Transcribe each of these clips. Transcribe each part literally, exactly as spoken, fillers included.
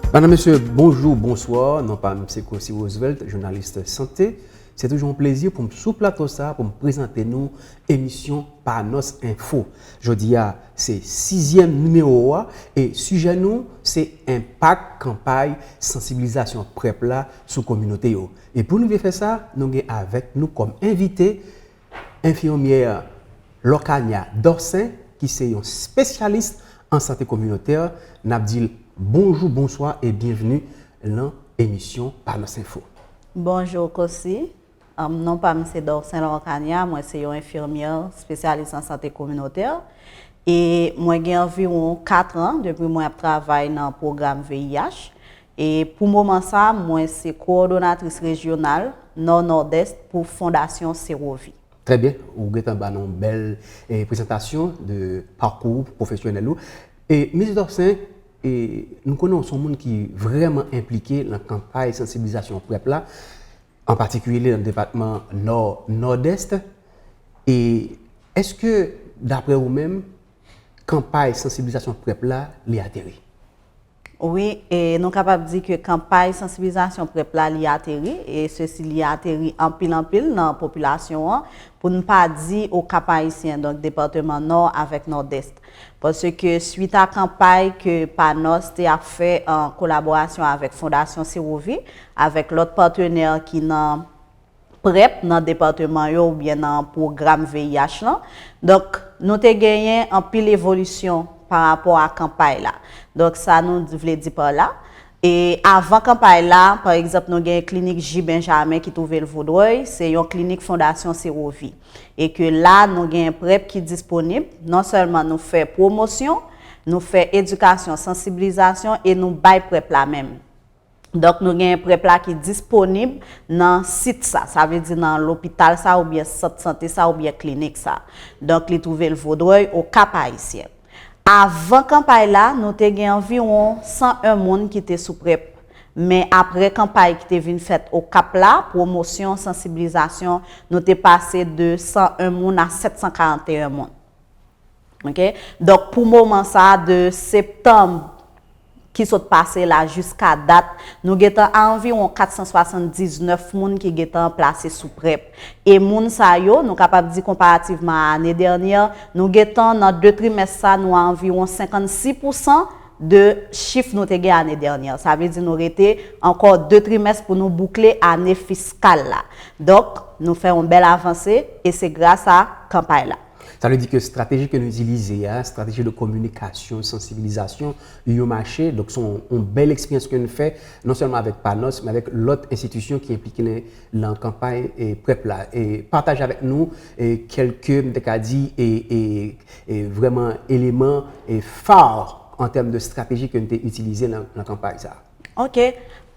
Madanm, mesye, bonjou, bonswa. Non pa m se Cossy Roosevelt, jounalis sante. Se toujou yon plezi pou m sou plato sa pou m prezante nou emisyon Panos Info. Jodi a, se sizyèm nimewo a e sijè nou se enpak kanpay sansibilizasyon PrEP la sou kominote yo. E pou nou vin fè sa, nou gen avèk nou kòm envite enfimyè Lorcania Dorcin, ki se yon espesyalis an sante kominotè. N ap di l bonjou, bonswa e byenvni nan emisyon Panos Info. Bonjou Cossy. Anm, non pa m se Dorcin Lorcania, mwen se yon enfimyè espesyalis an sante kominotè. E mwen gen anviwon kat an depi mwen ap travay nan pwogram V I H. E pou moman sa, mwen se kowòdonatris rejyonal Nò Nòdès pou Fondasyon Sewovi. Trè byen, ou gentan ba nou yon bèl eh, prezantasyon de pakou pwofesyonèl ou. E Miss Dorcin, e, nou konnen w se yon moun ki vrèman enplike nan kanpay sansibilizasyon PrEP la, an patikilye nan depatman Nò, Nòdès. E èske, daprè ou menm, kanpay sansibilizasyon PrEP la, li ateri? Wi, e nou kapab di ke kanpay sansibilizasyon PrEP la, li ateri, e sesi li ateri anpil anpil nan popilasyon an, pou n pa di Okap Ayisyen, donk depatman Nò avèk Nòdès. Paske swit a kanpay ke Panos te ap fè an kolaborasyon avèk Fondasyon Sewovi, avèk lòt patnè ki nan PrEP nan depatman yo oubyen nan pwogram V I H lan. Donk, nou te genyen anpil evolisyon pa rapò a kanpay la. Donk, sa nou vle di pa la. E avan kanpay la, pa egzanp, nou gen klinik J Benjamin ki twouve l Voudreuil, se yon klinik Fondasyon Sewovi. E ke la, nou gen PrEP ki disponib, non sèlman nou fè pwomosyon, nou fè edikasyon, sansibilizasyon e nou bay PrEP la menm. Donk, nou gen PrEP la ki disponib nan sit sa, sa vle di nan lopital sa oubyen sant sante sa oubyen klinik sa. Donk, li twouve l Voudreuil, Okap Ayisyen. Avan kanpay la, nou te gen anviwon san en moun ki te sou PrEP. Men apre kanpay ki te vin fèt Okap la, pwomosyon, sansibilizasyon, nou te pase de san en moun a sèt san karant en moun. Ok? Donk, pou moman sa a, de septanm ki sot pase la jiska dat, nou gentan a anviwon kat san swasanndiznèf moun ki gentan plase sou PrEP. E moun sa yo, nou kapab di konparativman a ane dènyè, nou gentan nan de trimès sa, nou a anviwon senkannsis pousan de chif nou te gen ane dènyè. Sa vle di nou rete ankò de trimès pou nou boukle ane fiskal la. Donk, nou fè yon bèl avanse e se gras a kanpay la. Sa vle di ke estrateji ke nou itilize a, estrateji de kominikasyon, sansibilizasyon, yo mache. Donk, se yon, yon bèl eksperyans ke nou fè, non sèlman avèk Panos, men avèk lòt enstitisyon ki enplike nan, nan kanpay e, PrEP la. E pataje avèk nou e, kèlke, m te ka di, e, e, e, vrèman eleman e, fa an tèm de estrateji ke nou te itilize nan, nan kanpay sa a. Ok.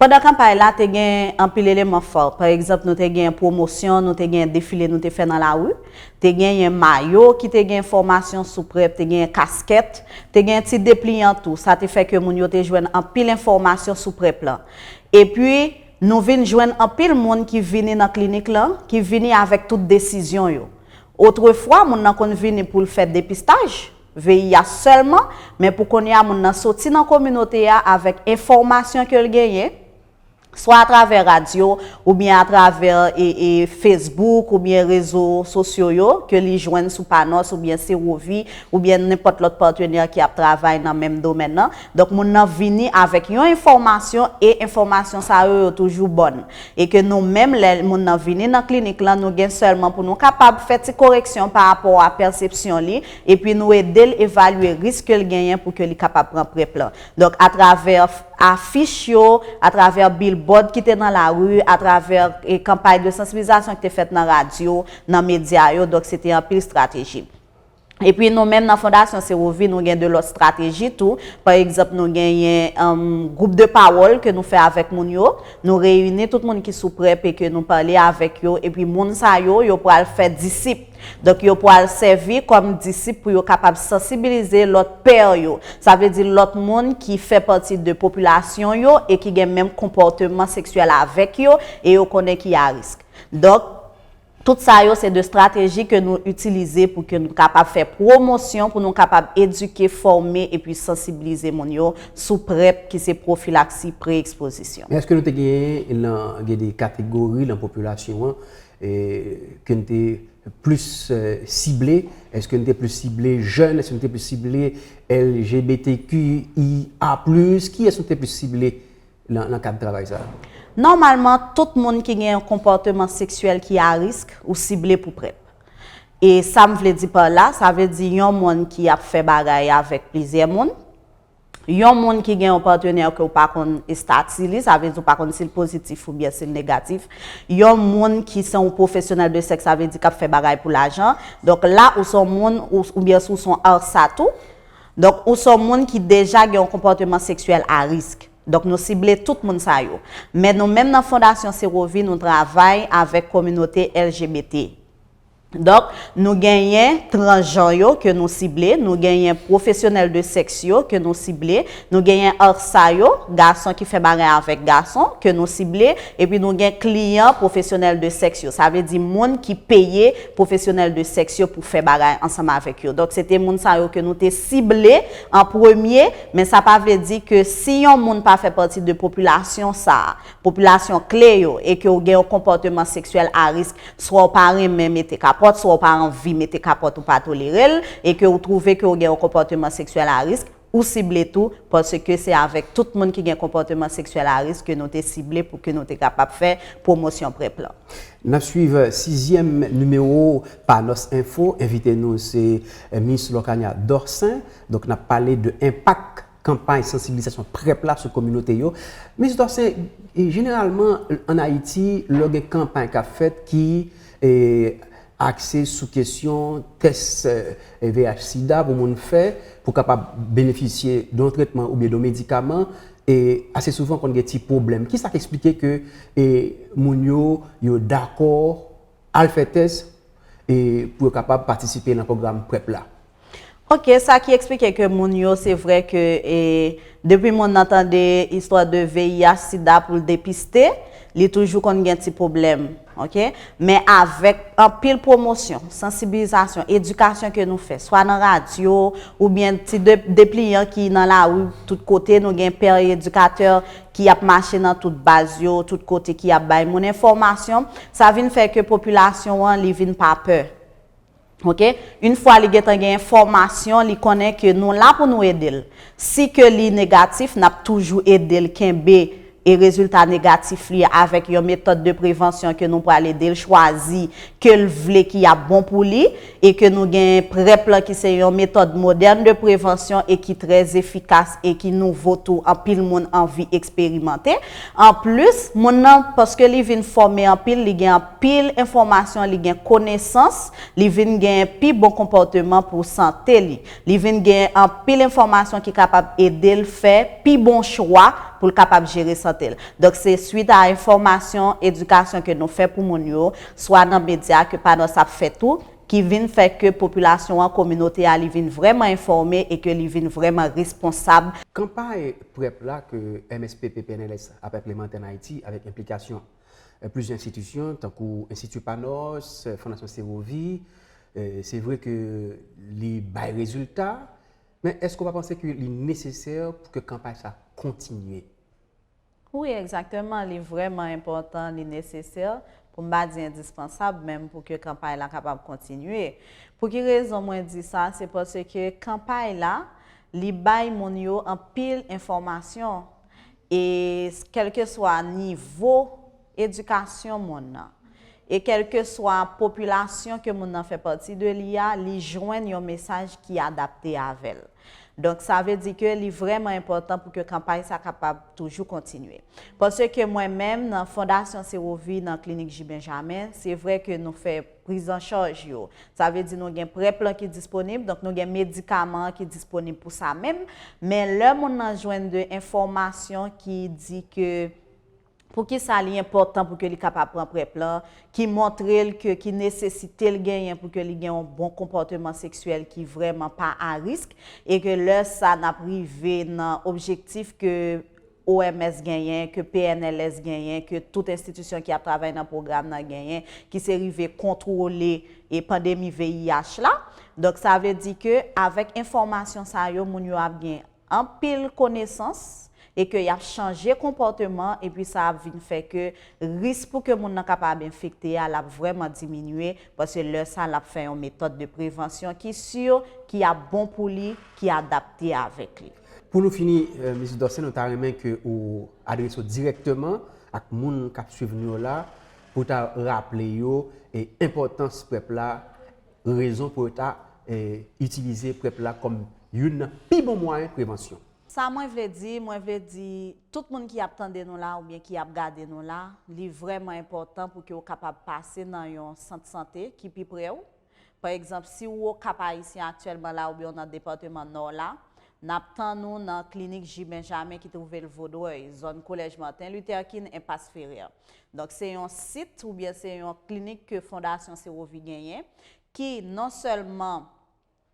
Pandan kanpay la, te gen anpil eleman fò. Pa egzanp, nou te gen pwomosyon, nou te gen defile nou te fè nan lari. Te genyen mayo ki te gen enfòmasyon sou PrEP, te genyen kaskèt, te gen ti depliyan tou. Sa te fè ke moun yo te jwenn anpil enfòmasyon sou PrEP lan. Epi, nou vin jwenn anpil moun ki vini nan klinik lan, ki vini avèk tout desizyon yo. Otrefwa, moun nan konn vini pou l fè depistaj, V I H sèlman, men pou kounye a, moun nan soti nan kominote a avèk enfòmasyon ke l genyen, swa atravè radyo, oubyen atravè e, e Facebook, oubyen rezo sosyo yo, ke li jwenn sou Panos, oubyen Sewovi, oubyen nenpòt lòt patnè ki ap travay nan menm domèn nan. Donk, moun nan vini avèk yon enfòmasyon, e enfòmasyon sa yo, yo toujou bòn. E ke nou menm, lè moun nan vini nan klinik lan, nou gen sèlman pou nou kapab fè ti koreksyon pa rapò a pèsepsyon li, epi nou ede l evalye risk ke l genyen pou ke li kapab pran PrEP lan. Donk, atravè afich yo, atravè billboard ki te nan lari, atravè e, kanpay de sansibilizasyon ki te fèt nan radyo, nan medya yo, donk se te anpil estrateji. Epi nou menm nan Fondasyon Sewovi, nou gen de lòt estrateji tou. Pa egzanp, nou genyen um, gwoup de pawòl ke nou fè avèk moun yo. Nou reyini tout moun ki sou PrEP e ke nou pale avèk yo. Epi moun sa yo, yo pral fè disip. Donk, yo pral sèvi kòm disip pou yo kapab sansibilize lòt pè yo. Sa vle di lòt moun ki fè pati de popilasyon yo e ki gen menm konpòteman seksyèl avèk yo e yo konnen ki a risk. Donk, Tout sa yo se de strateji ke nou itilize pou ke nou kapab fè pwomosyon, pou nou kapab edike, fòme epi sansibilize moun yo sou prep ki se pwofilaksi pre-ekspozisyon. Men èske nou te genyen nan gen de kategori nan popilasyon an, e, ke n te plis, e, sible? Èske n te plis sible jèn? Èske n te plis sible L G B T Q I A plis? Kiyès nou te plis sible nan, nan kad travay sa a? Nòmalman, tout moun ki gen yon konpòteman seksyèl ki a risk, ou sible pou prep. E sa m vle di pa la, sa vle di yon moun ki ap fè bagay avèk plizyè moun, yon moun ki gen yon patnè ke w pa konn estati li, sa vle di w pa konn si l pozitif oubyen si l negatif, yon moun ki se yon pwofesyonèl de sèks, sa vle di k ap fè bagay pou lajan. Donk la, ou se yon moun, ou, oubyen si w se yon ARSA tou, donk ou se yon moun ki deja gen yon konpòteman seksyèl a risk. Donk nou sible tout moun sa yo. Men nou menm nan Fondasyon Sewovi, nou travay avèk kominote L G B T. Donk, nou genyen transjan yo ke nou sible, nou genyen pwofesyonèl de sèks yo ke nou sible, nou genyen ARSA yo, gason ki fè bagay avèk gason, ke nou sible, epi nou gen kliyan pwofesyonèl de sèks yo. Sa vle di moun ki peye pwofesyonèl de sèks yo pou fè bagay ansanm avèk yo. Donk, se te moun sa yo ke nou te sible an premye, men sa pa vle di ke si yon moun pa fè pati de popilasyon sa a, popilasyon kle yo, e ke w gen yon konpòteman seksyèl a risk, swa w pa renmen mete kapòt, swa w pa anvi mete kapòt, ou pa tolere l, e ke w twouve ke w gen yon konpòteman seksyèl a risk, ou sible tou, paske se avèk tout moun ki gen konpòteman seksyèl a risk ke nou te sible pou ke nou te kapab fè pwomosyon prep lan. N ap swiv sizyèm nimewo Panos Info. Envite nou se, eh, Miss Lorcania Dorcin. Donk, n ap pale de enpak kanpay sansibilizasyon prep la sou kominote yo. Miss Dorcin, e, jeneralman, ann Ayiti, lè gen kanpay k ap fèt ki, e, akse sou kesyon tès, e, V I H sida pou moun fè, pou kapab benefisye de yon tretman oubyen de yon medikaman, e ase souvan konn gen ti pwoblèm. Kisa k eksplike ke, e, moun yo, yo dakò al fè tès, e, pou yo kapab patisipe nan pwogram prep la? Ok, sa ki eksplike ke moun yo, se vre ke, e, depi moun nan tande istwa de V I H sida pou l depiste, li toujou konn gen ti pwoblèm, ok? Men avèk anpil pwomosyon, sansibilizasyon, edikasyon ke nou fè, swa nan radyo, oubyen ti de-, depliyan ki nan lari, tout kote, nou gen pè edikatè ki ap mache nan tout baz yo, tout kote ki ap bay moun enfòmasyon, sa vin fè ke popilasyon an, li vin pa pè. Ok? Yon fwa li gentan gen enfòmasyon, li konnen ke nou la pou nou ede l. Si ke li negatif, n ap toujou ede l kenbe e rezilta negatif li avèk yon metòd de prevansyon ke nou pral ede l chwazi, ke l vle ki ap bon pou li, e ke nou gen prep lan ki se yon metòd modèn de prevansyon e ki trè efikas e ki nouvo tou, anpil moun anvi eksperimante. Anplis, moun nan, paske li vin fòme anpil, li gen anpil enfòmasyon, li gen konesans, li vin gen pi bon konpòteman pou sante li. Li vin gen anpil enfòmasyon ki kapab ede l fè pi bon chwa pou l kapab jere sante l. Donk, se swit a enfòmasyon, edikasyon ke nou fè pou moun yo, swa nan medya ke Panos ap fè tou, ki vin fè ke popilasyon an, kominote a, li vin vrèman enfòme e ke li vin vrèman responsab. Kanpay prep la ke M S P P P N L S ap enplimante ann Ayiti avèk enplikasyon, eh, plizyè enstitisyon, tankou Enstiti Panos, eh, Fondasyon Sewovi, eh, se vre ke li bay rezilta, men èske w pa panse ke li nesesè pou ke kanpay sa kontinye? Wi, egzakteman, li vrèman enpòtan, li nesesè, pou m pa di endispansab menm, pou ke kanpay la kapab kontinye. Pou ki rezon mwen di sa? Se paske kanpay la, li bay moun yo anpil enfòmasyon, e kèlkeswa nivo edikasyon moun nan, e kèlkeswa popilasyon ke moun nan fè pati de li a, li jwenn yon mesaj ki adapte avè l. Donk, sa vle di ke li vrèman enpòtan pou ke kanpay sa kapab toujou kontinye. Paske mwen menm, nan Fondasyon Sewovi, nan Klinik J Benjamin, se vre ke nou fè prizanchaj yo. Sa vle di nou gen prep lan ki disponib, donk nou gen medikaman ki disponib pou sa menm. Men lè moun nan jwenn de enfòmasyon ki di ke poukisa li enpòtan pou ke li kapab pran prep lan, ki montre l ke, ki nesesite l genyen pou ke li gen yon bon konpòteman seksyèl ki vrèman pa a risk, e ke lè sa n ap rive nan objektif ke O M S genyen, ke P N L S genyen, ke tout enstitisyon ki ap travay nan pwogram nan genyen, ki se rive kontwole e pandemi V I H la. Donk, sa vle di ke avèk enfòmasyon sa yo, moun yo ap gen anpil konesans e ke y ap chanje konpòteman, epi sa ap vin fè ke risk pou ke moun nan kapab enfekte a, l ap vrèman diminye, paske lè sa, l ap fè yon metòd de prevansyon ki si, ki ap bon pou li, ki adapte avèk li. Pou nou fini, Miss Dorcin, nou ta renmen ke ou adrese w dirèkteman ak moun k ap swiv nou yo la, pou ta raple yo e enpòtans PrEP la, rezon pou yo ta e, itilize PrEP la kòm youn nan pi bon mwayen prevansyon. Sa mwen vle di, mwen vle di tout moun ki ap tande nou la oubyen ki ap gade nou la, li vrèman enpòtan pou ke w kapab pase nan yon sant sante ki pi pre w. Pa egzanp, si w o Kap Ayisyen aktyèlman la oubyen w nan depatman Nò la, n ap tann ou nan klinik J Benjamin ki twouve l Vaudreuil, zòn Kolèj Martin Luther King, Enpas Ferré. Donk, se yon sit oubyen se yon klinik ke Fondasyon Sewovi genyen, ki non sèlman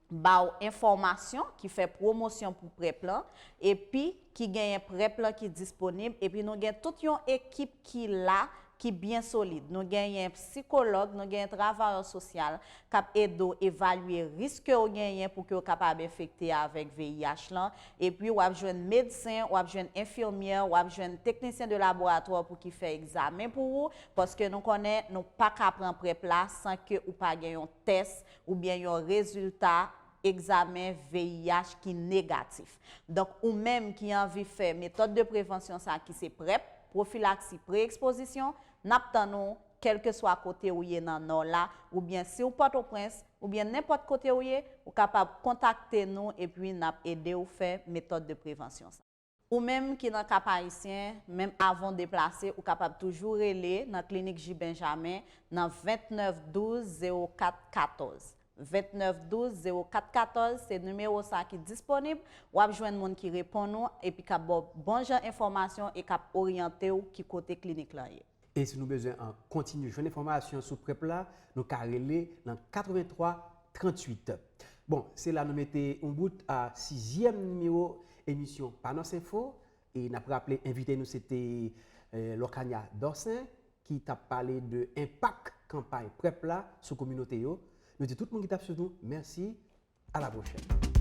ba w enfòmasyon, ki fè pwomosyon pou PrEP lan, epi ki genyen PrEP lan ki disponib, epi nou gen tout yon ekip ki la, ki byen solid. Nou genyen sikològ, nou genyen travayè sosyal k ap ede w evalye risk ke w genyen pou ke w kapab enfekte avèk V I H lan. Epi w ap jwenn medsen, w ap jwenn enfimyè, w ap jwenn teknisyen de laboratwa pou ki fè egzamen pou ou, paske nou konnen nou pa ka pran PrEP la san ke ou pa gen yon tès oubyen yon rezilta egzamen V I H ki negatif. Donk, ou menm ki anvi fè metòd de prevansyon sa ki se PrEP, pwofilaksi pre-ekspozisyon, n ap tann ou kèlkeswa kote ou ye nan Nò la, oubyen si w Pòtoprens, oubyen nenpòt kote ou ye, ou kapab kontakte nou epi n ap ede w fè metòd de prevansyon sa. Ou menm ki nan Kap Ayisyen, menm avan w deplase, ou kapab toujou rele nan klinik J Benjamin nan vennèf douz zewo kat katòz. Vennèf douz zewo kat katòz se nimewo sa ki disponib. W ap jwenn moun ki reponn ou epi k ap ba w bon jan enfòmasyon e k ap oryante w ki kote klinik lan ye. E si nou bezwen an kontinye jwenn enfòmasyon sou PrEP la, nou ka rele nan katrevenntwa tranntuit. Bon, se la nou mete yon bout a sizyèm nimewo emisyon Panos Info. E n ap raple envite nou se te Lorcania Dorcin ki t ap pale de enpak kanpay PrEP la sou kominote yo. Nou di tout moun ki t ap swiv nou, mèsi. À la prochaine.